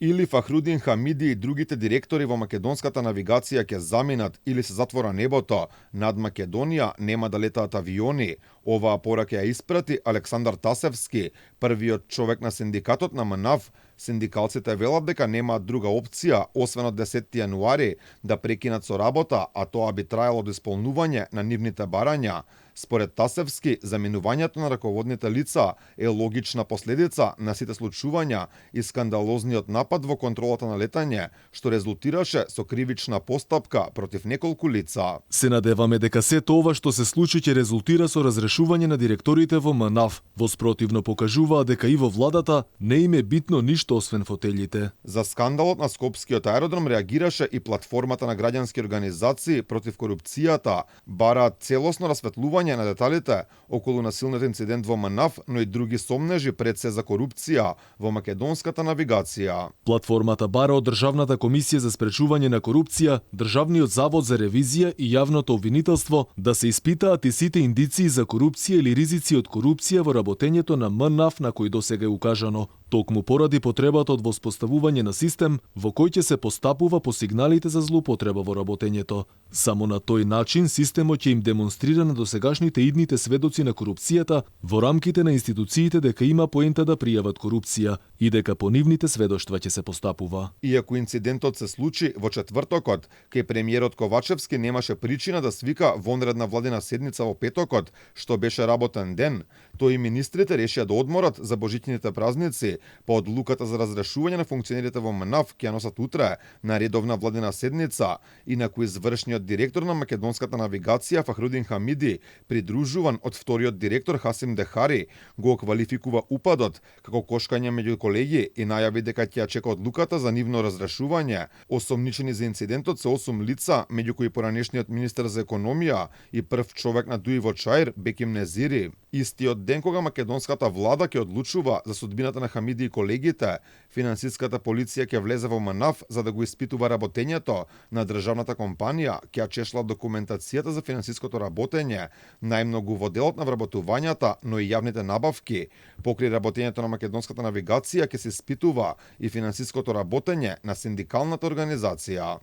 Или Фахрудин Хамиди и другите директори во македонската навигација ќе заминат или се затвора небото, над Македонија нема да летаат авиони. Оваа порака ја испрати Александар Тасевски, првиот човек на синдикатот на МНАВ. Синдикалците велат дека немаат друга опција, освен од 10 јануари, да прекинат со работа, а тоа би траело до исполнување на нивните барања. Според Тасевски, заминувањето на раководните лица е логична последица на сите случувања и скандалозниот напад во контролата на летање, што резултираше со кривична постапка против неколку лица. Се надеваме дека сето ова што се случи ќе резултира со разрешување на директорите во МНАВ. Во спротивно покажуваа дека и во владата не им е битно ништо освен фотелите. За скандалот на Скопскиот аеродром реагираше и платформата на граѓански организации против корупцијата, бараат целосно расветлување на деталите околу насилниот инцидент во МНАВ, но и други сомнежи пред се за корупција во македонската навигација. Платформата бара од Државната комисија за спречување на корупција, Државниот завод за ревизија и јавното обвинителство да се испитаат и сите индиции за корупција или ризици од корупција во работењето на МНАВ на кој досега е укажано. Токму поради потребата од воспоставување на систем во кој ќе се постапува по сигналите за злоупотреба во работењето. Само на тој начин системот ќе им демонстрира на досегашните идните сведоци на корупцијата во рамките на институциите дека има поента да пријават корупција и дека по нивните сведоштва ќе се постапува. Иако инцидентот се случи во четвртокот, кај премиерот Ковачевски немаше причина да свика вонредна владина седница во петокот, што беше работен ден, тој и министрите решија да одморат за божичните празници, по одлуката за разрешување на функционерите во МНАВ ќе ја носат утре на редовна владина седница, инаку извршниот директор на македонската навигација Фахрудин Хамиди, придружуван од вториот директор Хасим Дехари, го квалификува упадот како кошкање меѓу колеги и најави дека ќе ја чека одлуката за нивно разрешување. Осомничени за инцидентот се 8 лица, меѓу кои поранешниот министер за економија и прв човек на Дуиво Чаир, Беким Незири. Истиот ден кога македонската влада ќе одлучува за судбината на Хамиди и колегите, финансиската полиција ќе влезе во МНАВ за да го испитува работењето на државната компанија, ќе чешла документацијата за финансиското работење, најмногу во делот на вработувањата, но и јавните набавки. Покрај работењето на македонската навигација ќе се испитува и финансиското работење на синдикалната организација.